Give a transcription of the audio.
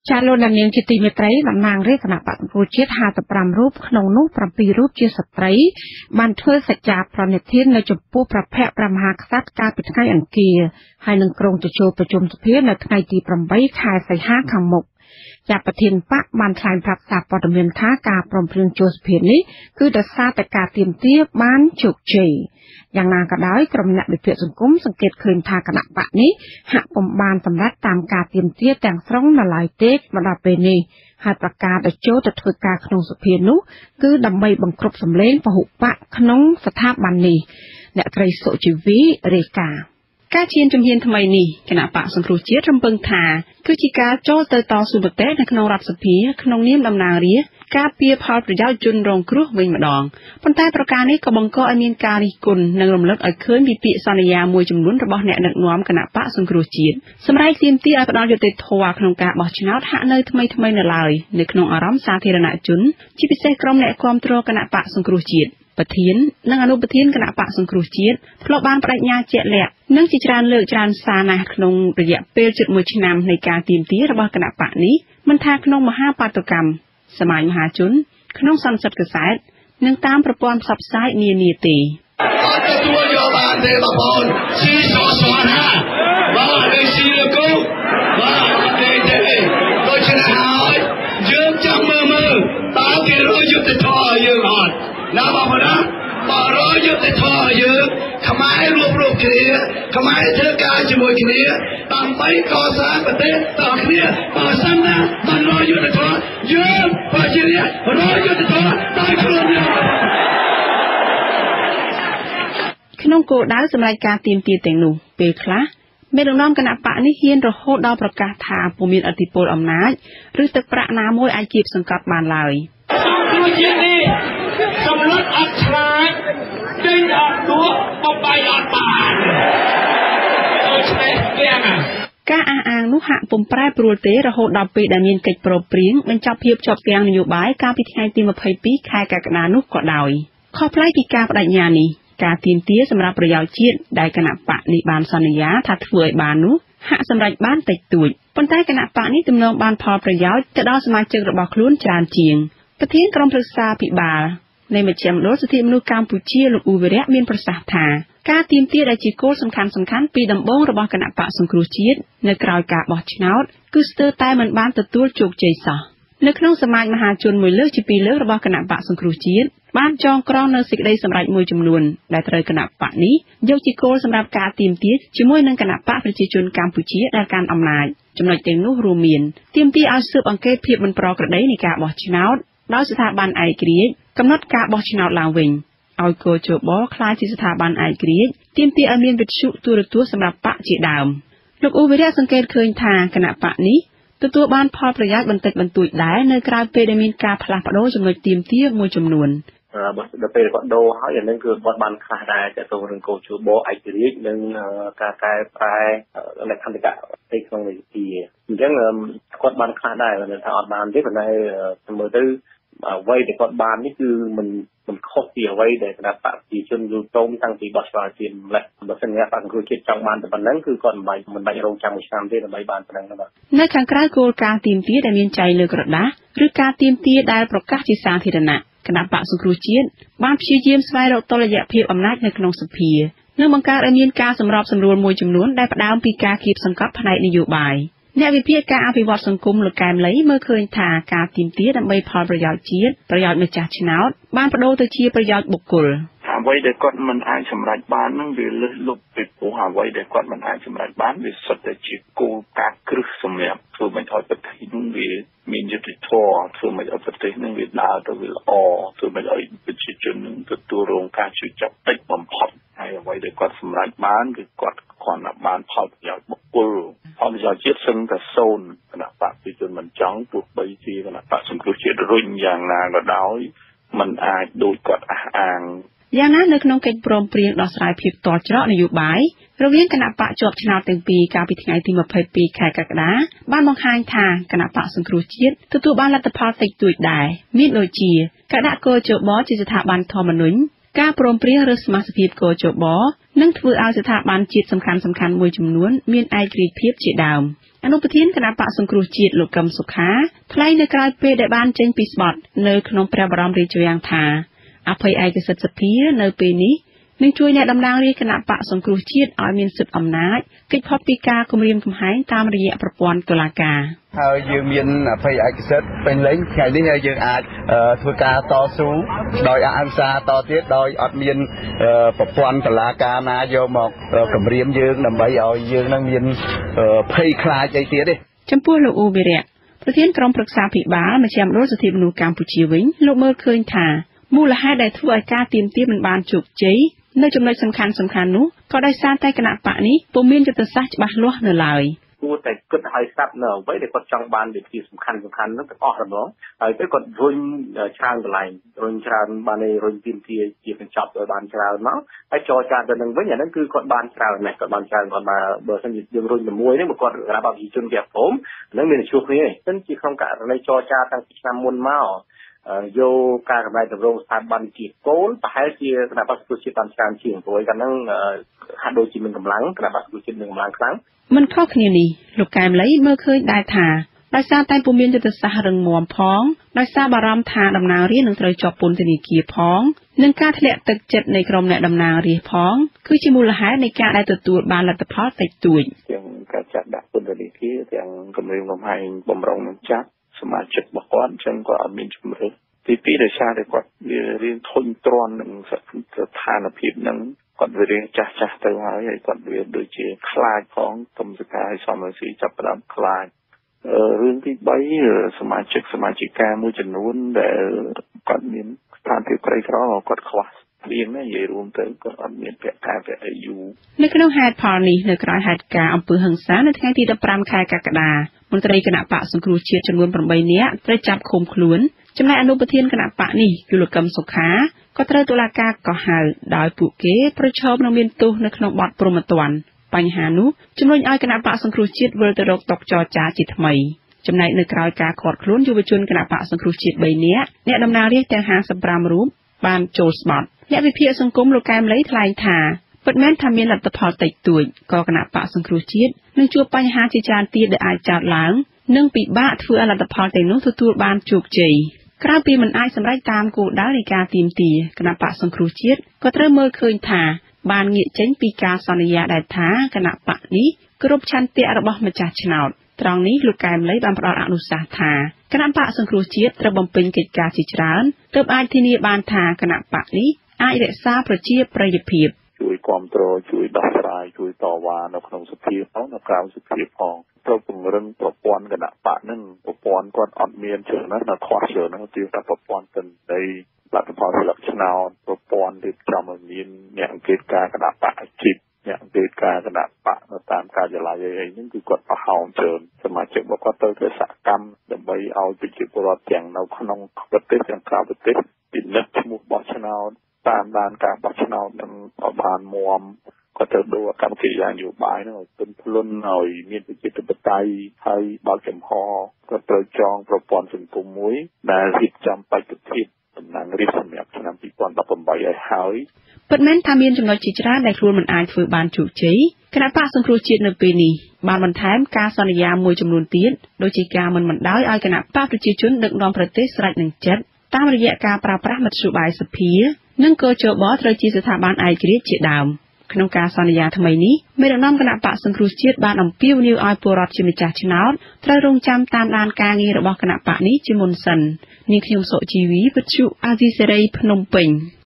ចាលោកនាងជាទីមេត្រីតំណាងរាស្ត្រគណបក្សសង្គ្រោះជាតិ55រូបក្នុងនោះ7រូបជាស្ត្រីបានធ្វើសច្ចាប្រណិធាននៅចំពោះព្រះភ័ក្ត្រព្រះមហាក្សត្រកាលពីថ្ងៃអង្គារហើយនឹងគ្រោងទៅចូលប្រជុំសភានៅថ្ងៃទី8ខែសីហាខាងមុខចាប្រធានបកបានថ្លែងប្រាប់សារព័ត៌មានថាការព្រមព្រៀងចូលសភានេះគឺដោយសារតែការទាមទារបានជោគជ័យយ៉ាងណាក៏ដោយក្រុមអ្នកវិភាគសង្គមសង្កេតឃើញថាគណបក្សនេះហាក់ពុំបានសម្រេចតាមការទាមទារទាំងស្រុងនៅឡើយទេមកដល់ពេលនេះហើយប្រការដែលចូលទៅធ្វើការក្នុងសភានោះគឺដើម្បីបង្ក្រប់សម្លេងពហុបក្សក្នុងស្ថាប័ននេះអ្នកត្រីសុជីវីរាយការណ៍ការឈានជំហានថ្មីនេះគណបក្សសង្គ្រោះជាតិរំពឹងថាគឺជាការចូលទៅតស៊ូមតិនៅក្នុងរដ្ឋសភាក្នុងនាមតំណាងរាស្ត្រការពារផលប្រយោជន៍ជនរងគ្រោះវិញម្ដងប៉ុន្តែប្រការនេះក៏បង្កឲ្យមានការរិះគន់និងរំលឹកឲ្យឃើញពីពាក្យសន្យាមួយចំនួនរបស់អ្នកដឹកនាំគណបក្សសង្គ្រោះជាតិសម្រាប់ទាមទារឲ្យផ្ដល់យុត្តិធម៌ក្នុងការបោះឆ្នោតហាក់នៅថ្មីៗនៅឡើយនៅក្នុងអារម្មណ៍សាធារណជនជាពិសេសក្រុមអ្នកគាំទ្រគណបក្សសង្គ្រោះជាតិប្រធាននិងអនុប្រធានគណបក្សសង្គ្រោះជាតិធ្លាប់បានបដិញ្ញាជាក់លាក់និងជាច្រើនលើកច្រើនសារណាស់ក្នុងរយៈពេលជិត1ឆ្នាំនៃការទាមទាររបស់គណបក្សនេះមិនថាក្នុងមហាបាតុកម្មសមាជមហាជនក្នុងសន្និសីទកាសែតនិងតាមប្រព័ន្ធផ្សព្វផ្សាយនានាទេអត់ទទួលយកបានទេបងប្អូនស៊ីសសណាបាទនេះស៊ីលោកគ្រូបាទទេទេដូច្នេះហើយយើងចង់មើលតើគេរកយុត្តិធម៌ឲ្យយើងអត់ណាបងប្អូនណាបើរកយុត្តិធម៌ឲ្យយើងខ្មែររួបរวมគ្នាខ្មែរធ្វើការជាមួយគ្នាដើម្បីកសាងប្រទេសតគ្នាបើសិនណាមិនរកយុត្តិធម៌យើងប្រជារាស្ត្ររកយុត្តិធម៌ដោយខ្លួនយើងក្នុងគោលដៅសម្រាប់ការទាមទារទាំងនោះពេលខ្លះមេដឹកនាំគណបក្សនេះហ៊ានរហូតដល់ប្រកាសថាពុំមានឥទ្ធិពលអំណាចឬទឹកប្រាក់ណាមួយអាចគៀបសង្កត់បានឡើយសង្គ្រោះជាតិនេះសម្លុតអត់ឆ្លាតទិញអត់លក់បំបីអត់បានដូច្នេះទាំងការអះអាងនោះហាក់ពុំប្រែប្រួលទេរហូតដល់ពេលដែលមានកិច្ចព្រមព្រៀងបញ្ចប់ភាពជាប់គាំងនយោបាយកាលពីថ្ងៃទី22ខែកក្កដានោះក៏ដោយខុសប្លែកពីការបដិញ្ញានេះការទាមទារសម្រាប់ប្រយោជន៍ជាតិដែលគណបក្សនេះបានសន្យាថាធ្វើឲ្យបាននោះហាក់សម្រេចបានតិចតួចប៉ុន្តែគណបក្សនេះទំនងបានផលប្រយោជន៍ទៅដល់សមាជិករបស់ខ្លួនច្រើនជាងប្រធានក្រុមប្រឹក្សាភិបាលនៃមជ្ឈមណ្ឌលសិទ្ធិមនុស្សកម្ពុជាលោកអ៊ូវិរៈមានប្រសាសន៍ថាការទាមទារដែលជាគោលសំខាន់ៗពីដំបូងរបស់គណបក្សសង្គ្រោះជាតិនៅក្រោយការបោះឆ្នោតគឺស្ទើរតែមិនបានទទួលជោគជ័យសោះនៅក្នុងសមាជមហាជនមួយលើកជាពីរលើករបស់គណបក្សសង្គ្រោះជាតិបានចងក្រងនៅសេចក្តីសម្រេចមួយចំនួនដែលត្រូវគណបក្សនេះយកជាគោលសម្រាប់ការទាមទារជាមួយនឹងគណបក្សប្រជាជនកម្ពុជាដែលកាន់អំណាចចំណុចទាំងនោះរួមមានទាមទារឲ្យស៊ើបអង្កេតភាពមិនប្រក្រតីនៃការបោះឆ្នោតដោយស្ថាប័នឯករាជ្យកំណត់ការបោះឆ្នោតឡើងវិញឲ្យគ.ជ.បក្លាយជាស្ថាប័នឯករាជ្យទាមទារឲ្យមានវិទ្យុទូរទស្សន៍សម្រាប់បក្សជាដើមលោកអ៊ូវិរៈសង្កេតឃើញថាគណបក្សនេះទទួលបានផលប្រយោជន៍បន្តិចបន្តួចដែរនៅក្រៅពេលដែលមានការផ្លាស់ប្ដូរចំណុចទាមទារមួយចំនួនបើដល់ពេលគាត់ដូរហើយអានឹងគឺគាត់បានខ្លះដែរតទៅនឹងគ.ជ.បឯករាជ្យនិងការកែប្រែលក្ខន្តិកៈផ្ទៃក្នុងនៃសភាអញ្ចឹងគាត់បានខ្លះដែរមិនថាអត់បានទេប៉ុន្តែមើលទៅអ្វីដែលគាត់បាននេះគឺមិនខុសពីអ្វីដែលគណបក្សប្រជាជនយល់ព្រមតាំងពីបោះឆ្នោតជាតិម្ល៉េះបើសិនជាបក្សសង្គ្រោះជាតិចង់បានតែប៉ុណ្ណឹងគឺគាត់មិនបាច់រងចាំមួយឆ្នាំទេដើម្បីបានប៉ុណ្ណឹងបាទនៅខាងក្រៅគោលការណ៍ទាមទារដែលមានចែងលើក្រដាសឬការទាមទារដែលប្រកាសជាសាធារណៈគណបក្សសង្គ្រោះជាតិបានព្យាយាមស្វែងរកតុល្យភាពអំណាចនៅក្នុងសភានិងបង្កើតឲ្យមានការសម្របសម្រួលមួយចំនួនដែលផ្ដើមពីការគៀបសង្កត់ផ្នែកនយោបាយអ្នកវិភាគការអភិវឌ្ឍសង្គមលោកកែមលីមើលឃើញថាការទាមទារដើម្បីផលប្រយោជន៍ជាតិប្រយោជន៍ម្ចាស់ឆ្នោតបានប្ដូរទៅជាប្រយោជន៍បុគ្គលអ្វីដែលគាត់មិនអាចសម្រេចបាននឹងវាលើសលប់ពីព្រោះអ្វីដែលគាត់មិនអាចសម្រេចបានវាសុទ្ធតែជាគោលការណ៍គ្រឹះសម្រាប់ធ្វើមិនឲ្យប្រទេសនឹងវាមានយុត្តិធម៌ធ្វើមិនឲ្យប្រទេសនឹងវាដើរទៅវាល្អធ្វើមិនឲ្យប្រជាជននឹងទទួលរងការជួយចាប់តិចបំផុតហើយអ្វីដែលគាត់សម្រេចបានគឺគាត់គ្រាន់តែបានផលប្រយោជន៍បុគ្គលផលប្រយោជន៍ជាតិសឹងតែសូន្យគណបក្សប្រជាជនមិនចង់ទោះបីជាគណបក្សសង្គ្រោះជាតិរុញយ៉ាងណាក៏ដោយមិនអាចដូចគាត់អះអាងយ៉ាងណានៅក្នុងកិច្ចព្រមព្រៀងដោះស្រាយភាពទាល់ច្រកនយោបាយរវាងគណបក្សជាប់ឆ្នោតទាំងពីរកាលពីថ្ងៃទី22ខែកក្កដាបានបង្ហាញថាគណបក្សសង្គ្រោះជាតិទទួលបានលទ្ធផលតិចតួចដែរមានដូចជាការដាក់គ.ជ.បជាស្ថាប័នធម្មនុញ្ញការព្រមព្រៀងរើសសមាជិកគ.ជ.បនិងធ្វើឲ្យស្ថាប័នជាតិសំខាន់ៗមួយចំនួនមានឯករាជ្យភាពជាដើម។ អនុប្រធានគណបក្សសង្គ្រោះជាតិលោកកឹមសុខាថ្លែងនៅក្រោយពេលដែលបានចេញពីស្បថនៅក្នុងព្រះបរមរាជវាំងថាអភ័យឯកសិទ្ធិសភានៅពេលនេះនឹងជួយអ្នកតំណាងរាស្ត្រគណបក្សសង្គ្រោះជាតិឲ្យមានសិទ្ធិអំណាចគេចផុតពីការគំរាមកំហែងតាមរយៈប្រព័ន្ធតុលាការហើយយើងមានអភ័យឯកសិទ្ធិពេញលេញថ្ងៃនេះហើយយើងអាចធ្វើការតស៊ូដោយអហិង្សាតទៀតដោយអត់មានប្រព័ន្ធតុលាការណាយកមកគំរាមយើងដើម្បីឲ្យយើងនឹងមានភ័យខ្លាចអីទៀតទេចំពោះលោកអ៊ូវីរៈប្រធានក្រុមប្រឹក្សាភិបាលមជ្ឈមណ្ឌលសិទ្ធិមនុស្សកម្ពុជាវិញលោកមើលឃើញថាមូលហេតុដែលធ្វើឲ្យការទាមទារមិនបានជោគជ័យនៅចំណុចសំខាន់ៗនោះក៏ដោយសារតែគណបក្សនេះពុំមានយុទ្ធសាស្ត្រច្បាស់លាស់នៅឡើយគួរតែគិតឲ្យស្រាប់នៅអ្វីដែលគាត់ចង់បានវិធីសំខាន់នោះទាំងអស់ហ្មងហើយទៅគាត់រុញច្រើនកន្លែងរុញច្រើនបានឯរុញទាមទារជាកញ្ចប់ឲ្យបានច្រើនមកហើយចរចាទៅនឹងវិញអាហ្នឹងគឺគាត់បានច្រើនណាស់គាត់បានច្រើនគាត់បើសិនជាយើងរុញតែមួយហ្នឹងបើគាត់គណបក្សប្រជាជនគេព្រមអាហ្នឹងមានតែជួបគ្នាឯងសិនជាក្នុងករណីចរចាតាំងពីឆ្នាំមុនមកយកការកម្លែកតម្រង់ស្ថាប័នជាគោលប្រហែលជាគណបក្សសង្គ្រោះជាតិបានច្រើនជាងព្រោះកាលហ្នឹងហាក់ដូចជាមានកម្លាំងគណបក្សសង្គ្រោះជាតិមានកម្លាំងខ្លាំងមិនខុសគ្នានេះលោកកែមលីមើលឃើញដែរថាដោយសារតែពុំមានយុទ្ធសាស្ត្ររឹងមាំផងដោយសារបារម្ភថាតំណាងរាស្ត្រនឹងត្រូវជាប់ពន្ធនាគារផងនិងការធ្លាក់ទឹកចិត្តនៃក្រុមអ្នកតំណាងរាស្ត្រផងគឺជាមូលហេតុនៃការដែលទទួលបានលទ្ធផលតិចតួចទាំងការចាត់ដាក់ពន្ធនាគារទាំងគំរាមកំហែងបំរុងនឹងចាប់សមាជិករបស់គាត់អញ្ចឹងក៏អត់មានជំរឿទីពីរដោយសារតែគាត់វារៀងធុញទ្រាន់នឹងស្ថានភាពហ្នឹងគាត់វារៀងចាស់ទៅហើយគាត់វាដូចជាខ្លាចផងកុំសកាយសំរងស៊ីចាប់ផ្ដើមខ្លាចរឿងទី3សមាជិកសមាជិកាមួយចំនួនដែលគាត់មានស្ថានភាពក្រីក្រគាត់ខ្វះរៀងណានិយាយរួមទៅគាត់អត់មានប្រាក់ខែប្រាក់អីយូរនៅក្នុងហេតុផលនេះនៅក្រោយហេតុការណ៍អំពើហិង្សានៅថ្ងៃទី15ខែកក្កដាមន្ត្រីគណបក្សសង្គ្រោះជាតិចំនួន8នាក់ត្រូវចាប់ឃុំខ្លួនចំណែកអនុប្រធានគណបក្សនេះគឺលោកកឹមសុខាក៏ត្រូវតុលាការកោះហៅដោយពួកគេប្រឈមនឹងមានទោសនៅក្នុងបទព្រហ្មទណ្ឌបញ្ហានោះជំរុញឲ្យគណបក្សសង្គ្រោះជាតិវិលទៅរកតុចរចាជាថ្មីចំណែកនៅក្រោយការឃាត់ខ្លួនយុវជនគណបក្សសង្គ្រោះជាតិ3នាក់អ្នកតំណាងរាស្ត្រទាំង55រូបបានចូលស្បថអ្នកវិភាគសង្គមលោកកែមលីថ្លែងថាពិតមែនថាមានលទ្ធផលតិចតួចក៏គណបក្សសង្គ្រោះជាតិនឹងជួបបញ្ហាជាច្រើនទៀតដែលអាចចោទឡើងនិងពិបាកធ្វើឲ្យលទ្ធផលទាំងនោះទទួលបានជោគជ័យក្រៅពីមិនអាចសម្រេចតាមគោលដៅនៃការទាមទារគណបក្សសង្គ្រោះជាតិក៏ត្រូវមើលឃើញថាបានងាកចេញពីការសន្យាដែលថាគណបក្សនេះគ្រប់ឆន្ទៈរបស់ម្ចាស់ឆ្នោតត្រង់នេះលោកកែមលីបានផ្ដល់អនុសាសន៍ថាគណបក្សសង្គ្រោះជាតិត្រូវបំពេញកិច្ចការជាច្រើនទើបអាចធានាបានថាគណបក្សនេះអាចរក្សាប្រជាប្រិយភាពជួយគ្រប់គ្រងជួយដោះស្រាយជួយតវ៉ានៅក្នុងសភាផងនៅក្រៅសភាផងត្រូវពង្រឹងប្រព័ន្ធគណបក្សហ្នឹងប្រព័ន្ធគាត់អត់មានច្រើនណាស់នៅខ្វះច្រើនណាស់ទីថាប្រព័ន្ធទិន្នន័យលទ្ធផលស្លឹកឆ្នោតប្រព័ន្ធរៀបចំឲ្យមានអ្នកអង្កេតការគណបក្សអាជីពអ្នកអង្កេតការគណបក្សនៅតាមការិយាល័យអីហ្នឹងគឺគាត់ប្រហោងច្រើនសមាជិករបស់គាត់ត្រូវតែសកម្មដើម្បីឲ្យប្រជាពលរដ្ឋទាំងនៅក្នុងប្រទេសទាំងក្រៅប្រទេសពិនិត្យឈ្មោះបោះឆ្នោតតាមដានការបោះឆ្នោតនឹងឲ្យបានមាំគាត់ត្រូវដូរកម្មកិរិយានយោបាយហ្នឹងឲ្យទន់ភ្លន់ឲ្យមានប្រជាធិបតេយ្យហើយបើកចំហគាត់ត្រូវចងប្រព័ន្ធសង្គមមួយដែលរៀបចំបេក្ខភាពតំណាងរាស្ត្រសម្រាប់ឆ្នាំ2018ឲ្យហើយពិតមែនថាមានចំណុចជាច្រើនដែលខ្លួនមិនអាចធ្វើបានជោគជ័យគណបក្សសង្គ្រោះជាតិនៅពេលនេះបានបន្ថែមការសន្យាមួយចំនួនទៀតដូចជាការមិនបណ្ដោយឲ្យគណបក្សប្រជាជនដឹកនាំប្រទេសស្រេចនឹងចិត្តតាមរយៈការប្រើប្រាស់មធ្យោបាយសភានិងគ.ជ.បត្រូវជាស្ថាប័នឯករាជ្យជាដើមក្នុងការសន្យាថ្មីនេះមេដឹកនាំគណបក្សសង្គ្រោះជាតិបានអំពាវនាវឲ្យពលរដ្ឋជាម្ចាស់ឆ្នោតត្រូវរងចាំតាមដានការងាររបស់គណបក្សនេះជាមុនសិននាងខ្ញុំសុជីវីវិទ្យុអាស៊ីសេរីភ្នំពេញ។